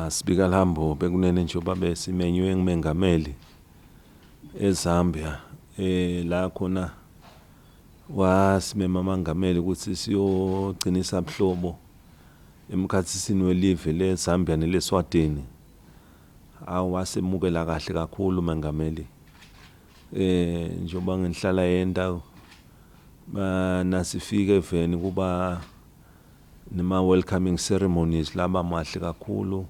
Sibika lihambo bekunene njengoba besimenywe ngumengameli eZambia, la khona wasimema mangameli ukuthi siyogcinisa buhlobo emkhatsisini welive leZambia neleSwatini. Awu, wasemukela kahle kakhulu mengameli, njengoba ngihlala yenta nasifika eveni kuba nema welcoming ceremonies laba mahle kakhulu,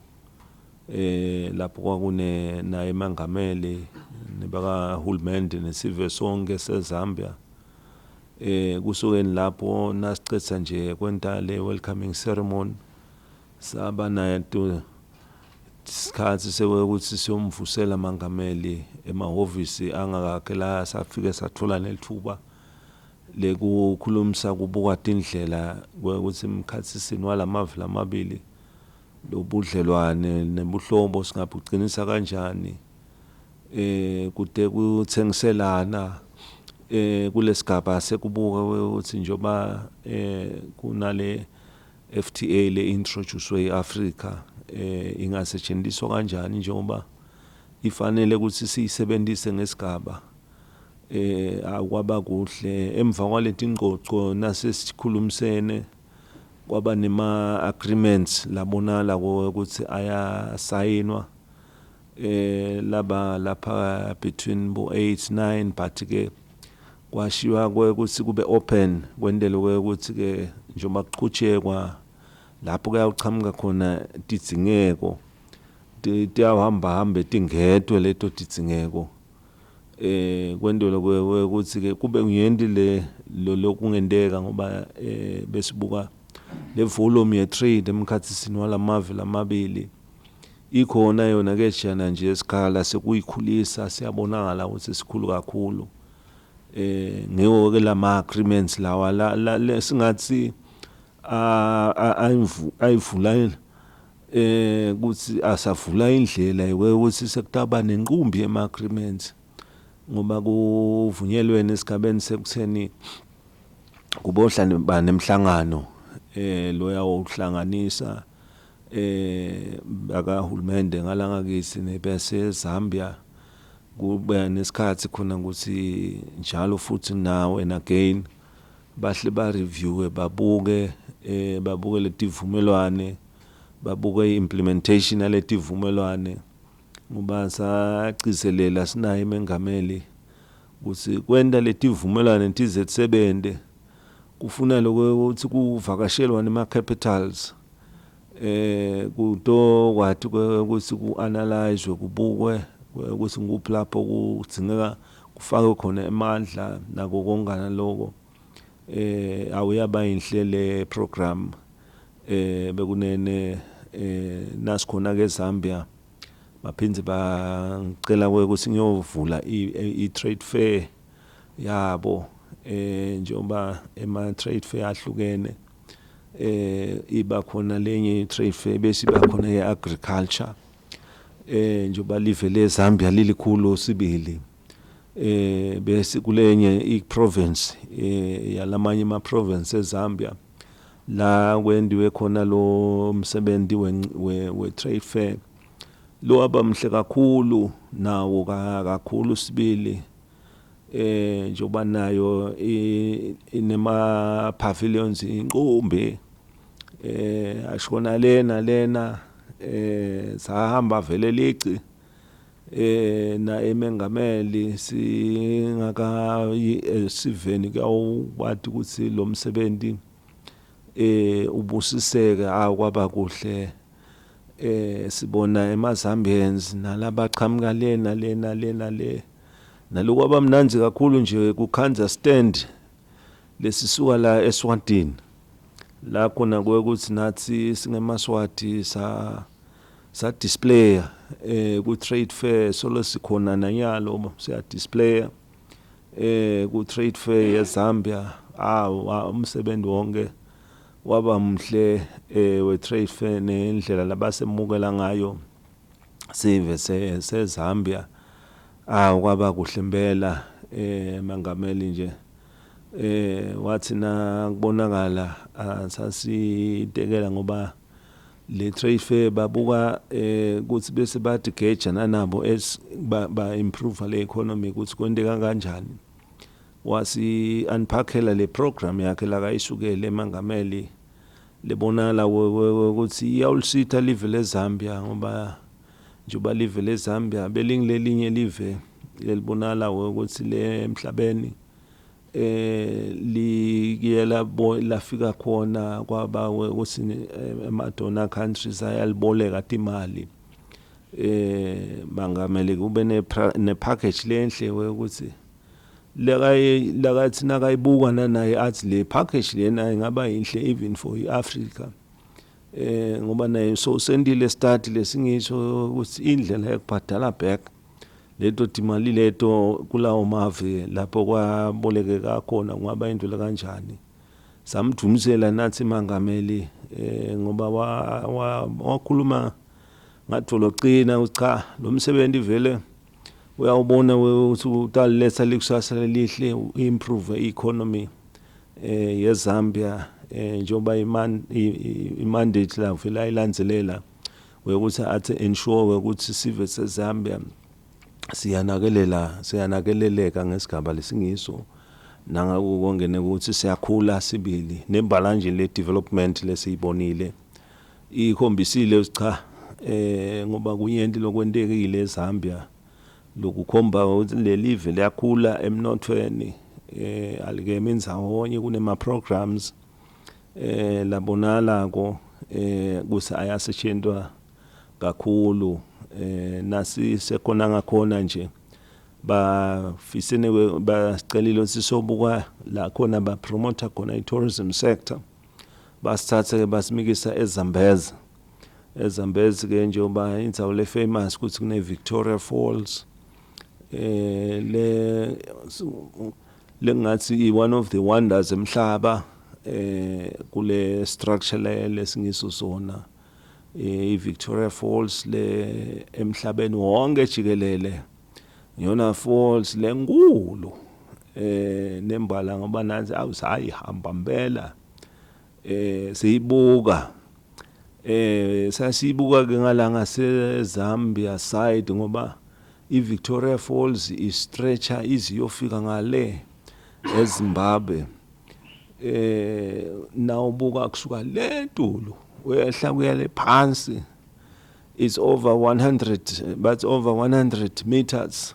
lapho kwakune naye mengameli nebakahulumende nesive sonke seZambia. Kusukeni lapho nasicedza nje kwenta le welcoming ceremony, saba nato isikhathi sekuthi siyomvusela mangameli emahhovisi angakakhe, la safike sathola nelithuba lekukhulumisa, kubuka tindlela kwekuthi emkhatsisini walamave lamabili lobudlelwane nebuhlobo singabucinisa kanjani kude kuthengiselana kulesigaba sekubuka ukuthi njoba kunale FTA le introduce eAfrica, ingasetshenziswa kanjani njengoba ifanele ukuthi siyisebenzise ngesigaba. Akwaba kuhle emva kwaleti ngcoco nasesikhulumisene, kwaba nema agreements labonala ukuthi ayasayinwa, laba lapha between bo 8 9, but ke kwashiywa ukuthi kube open, kwentelwe ukuthi ke njengoba kuqhutshekwa lapho kuyawuchamuka khona tidzingeko, tiyahamba hambe tingedwe leto tidzingeko, kwentelwe ukuthi ke kube ngiyenti le lokungenteka, ngoba besibuka le volume ye trade emkhatsisini walamave lamabili ikhona yona ke jana nje isikhala sekuyikhulisa siyabonakala ukuthi sikhulu kakhulu. Ngiwo ke lama agreements lawa la singathi ayivula ukuthi asavula indlela ukuthi sekutaba nenqumbi yema agreements, ngoba kuvunyelwene esigabeni sekutheni kubohla nemhlangano loya wokuhlanganisa bakahulumende ngalangakitsi nebese Zambia, kube nesikhathi khona ukuthi njalo futhi now and again bahle ba review, babuke babuke letivumelwane, babuke implementation yaletivumelwane, ngoba sagcizelela sinaye mengameli ukuthi kwenta letivumelwane tize tisebente kufuna lokho ukuthi kuvakashelwa nema capitals, kutokwati ukuthi ku-analyze, kubukwe ukuthi ngikuphi lapho kudzingeka kufakwe khona emandla nako konkana loko. Awuyaba yinhle le program bekunene. Nasikhona ke eZambia, baphindze bangicela ukuthi ngiyovula i-trade fair yabo, njengoba ema trade fair ahlukene, iba khona lenye i-trade fair, bese iba khona ye-agriculture, njengoba live leZambia lilikhulu sibili, bese kulenye i-province yalamanye ama province eZambia la kwendiwe khona lo msebenzi we trade fair lo, waba mhle kakhulu nawo kakhulu sibili, njengoba nayo inema pavilions inqumbi, ashona lena lena, sahamba vele lici na emengameli singaka siveni kuyawukwathi ukuthi lo msebenzi ubusiseke. Akwaba kuhle, sibona emaZambians nalabaqhamuka lena lena lena le, naloku abamnandzi kakhulu nje kukhandza stand lesisuka la eSwatini, la khona kwekuthi nathi singemaswati sa display ku trade fair, solo sikhona nanyalo siya display ku trade fair yeZambia. Awu, umsebenzi wonke waba mhle we trade fair nendlela labasemukela ngayo sive seZambia. Awu, kwaba kuhle impela. Mangameli nje wathi na kubonakala sasitekela ngoba Le trade fair babuka ukuthi bese badigeja nanabo as ba improve le economy ukuthi kwenteka kanjani. Wasi unpackela le program yakhe la kayisukele emangameli lebonala ukuthi iyawulisitha live leZambia, ngoba njengoba live leZambia belingilelinye live lelibonala ukuthi le emhlabeni likuyela lafika khona kwaba ukuthi ema donor countries ayaliboleka imali. Bangamele kube ne package lenhle ukuthi lakayi lakathi nakayibuka nanaye athi le package lena ingaba yinhle even for iAfrica, ngoba naye so sendile start lesingisho ukuthi indlela yokubhadala back leto timali leto kulawo mave lapho kwabolekeka khona kungaba into kanjani. Samdumisela nathi mangameli ngoba wakhuluma ngathi locina ukuthi cha, lo msebenzi vele uyawubona ukuthi utaliletha likusasa lelihle, improve economy yeZambia, njengoba imandate la vele ayilandzelela ukuthi athi ensure ukuthi sive seZambia siyanakelela, siyanakeleleka ngesigaba lesingiso, nangako konke ukuthi siyakhula sibili. Nembala nje le development lesiyibonile ikhombisile ukuthi cha, ngoba kunyenti lokwentekile eZambia lokukhomba ukuthi lelive liyakhula emnothweni, alikemi ndzawonye, kunema programs labonalako kuthi ayasetshentwa kakhulu. Nasi sekhona ngakhona nje bafisene basicelile ukuthi sobuka la khona ba promote khona i-tourism sector. Basithathe ke basimikisa eZambezi. EZambezi ke njengoba indzawo le famous ukuthi kune Victoria Falls le lengathi i one of the wonders emhlaba kule structure lesingiso sona, i-Victoria Falls le emhlabeni wonke jikelele iyona falls lenkulu nembala, ngoba nansi awusayihamba impela siyibuka, sasiyibuka ke ngala ngase Zambia side, ngoba iVictoria Falls istretcha iziyofika ngale eZimbabwe. Nawubuka kusuka lentulu uyehla kuya le phansi, it's over 100, but over 100 meters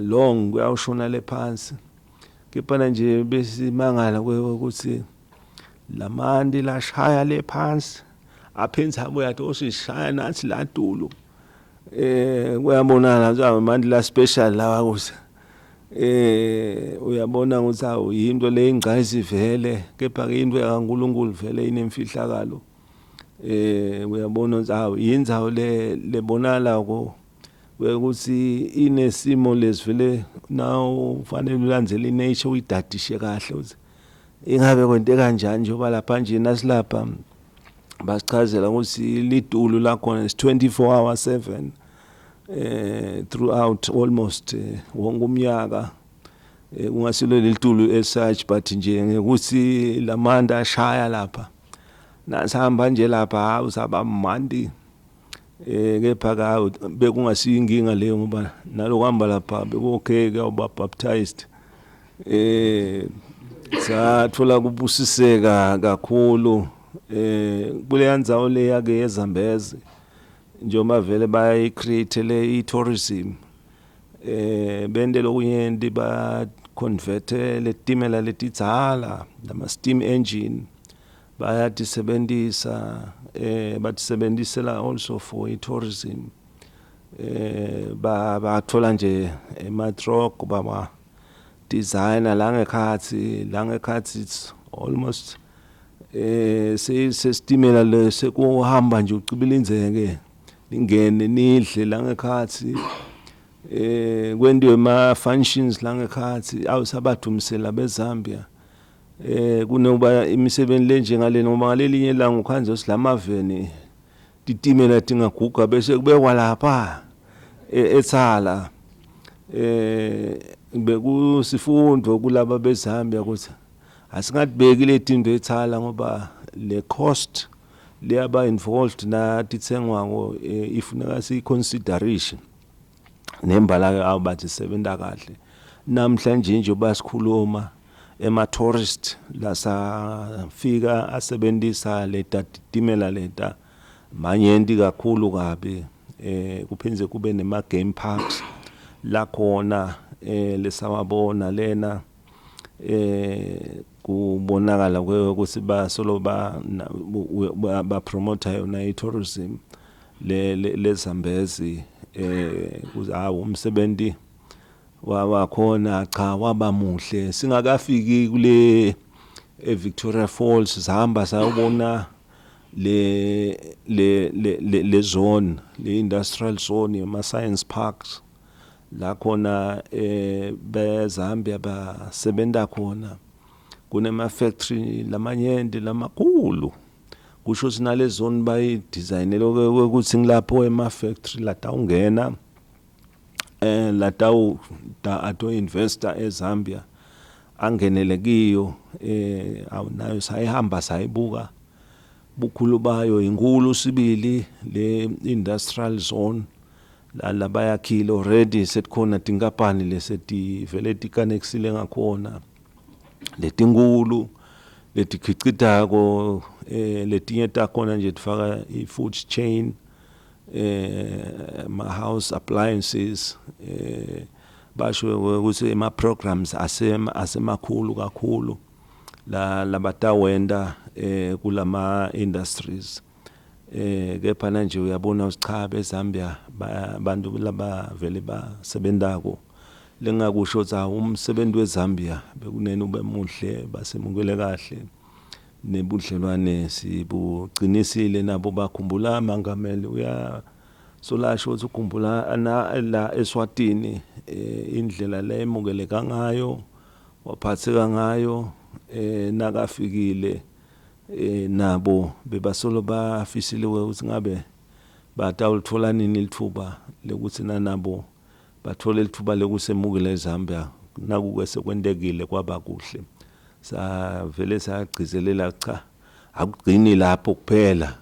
long kuyawushona le phansi. Kepha nje besimangala ukuthi lamanti lashaya le phansi aphinze abuya athi osishaya nathi la tulu, kuyabonakala ukuthi amanti la special lawa kuze uyabona ukuthi awu yinto le ingcayizivele, kepha ke into kaNkuluNkulu vele inemfihlakalo. Uyabona ukuthi awu yindzawo le lebonakala ko ukuthi inesimo lesivele naw ufanele ulandzele inature, uyidadishe kahle ukuthi ingabe kwente kanjani, njengoba lapha nje nasilapha basichazela ukuthi litulu lakhona is 24 hour 7 throughout almost wonke umnyaka. Kungasilo lelitulu as such, but nje ngekuthi lamanda ashaya lapha nasihamba nje lapha, hawu saba mandi. Kepha ka bekungasiyo inkinga leyo, ngoba nalokuhamba lapha beku okay, kuyawuba baptized. Sathola kubusiseka kakhulu kuleya ndzawo leya ke yeZambezi, njengoba vele bayi-create le i-tourism, bente lokunyenti, ba convert letimela letidzala, lama steam engine bayatisebentisa, batisebenzisela also for i-tourism. Ba bathola nje ema truck baba designer la ngekhathi, it's almost sesitimela lesekuhamba nje ucibilinzeke lingene nidle la ngekhathi, kwentiwe ma functions la ngekhathi. Awusabadumisela beZambia kunokuba imisebenzi lenjengalena, ngoba ngalelinye ilanga ukhanze silamaveni titimela tingaguga bese kubekwa lapha ethala. Bekusifundo kulaba beZambia ukuthi asingatibeki letinto ethala, ngoba le cost leyaba involved natitsengwako ifuneka siyiconsiderishe nembala awu bathi sebenta kahle. Namhlanje nje basikhuluma ema-tourist lasafika asebentisa leta titimela leta manyenti kakhulu kabi. Kuphindze kube nema game parks lakhona lesawabona lena kubonakala ukuthi basolo ba promote yona i-tourism le le Zambezi. Kuze hawu umsebenzi wakhona cha waba muhle. Singakafiki kule eVictoria Falls, sahamba sayobona le le le le zone, le industrial zone yema science parks la khona beZambia basebenta khona. Kunema factory lamanyenti lamakhulu, kusho ukuthi nale zone bayidesignele ukuthi ngilapho ema factory latawungena latawu ato investor eZambia angenele kiyo. Nayo sayihamba sayibuka bukhulu bayo, inkulu sibili le industrial zone la labayakhile already. Sekukhona tinkampani lesetivele tikanekisile ngakhona letinkulu letikhicitako, letinye takhona nje tifaka i-food chain, ma house appliances. Basho ukuthi ema programs asemakhulu kakhulu la labatawenta kulama industries. Kepha manje uyabona ukuthi cha, beZambia abantu labavele basebentako. Lengakusho ukuthi umsebenzi weZambia bekunene ube muhle, basemukele kahle, nebudlelwane sibuqinisile nabo. Bakhumbula mangameli uya solasho ukuthi ukhumbula na la eSwatini indlela lemukeleka ngayo, waphatheka ngayo nakafikile. Nabo bebasolo bafisile ukuthi ngabe batawulithola nini litfuba lekuthi nanabo bathole litfuba lekusemukela eZambia. Naku-ke sekwentekile kwaba kuhle. Savele sagcizelela, cha, akugcini lapho kuphela,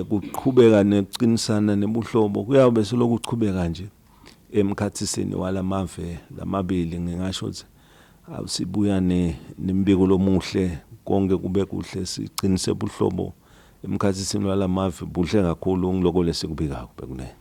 kuqhubeka nekucinisana nebuhlobo kuyawube seloku kuchubeka nje emkhathisini walamave lamabili. Ngingasho ukuthi awusibuya nembiko lomuhle, konke kube kuhle, siqinise buhlobo emkhathisini walamave buhle kakhulu. Ngiloko lesikubikako bekunene.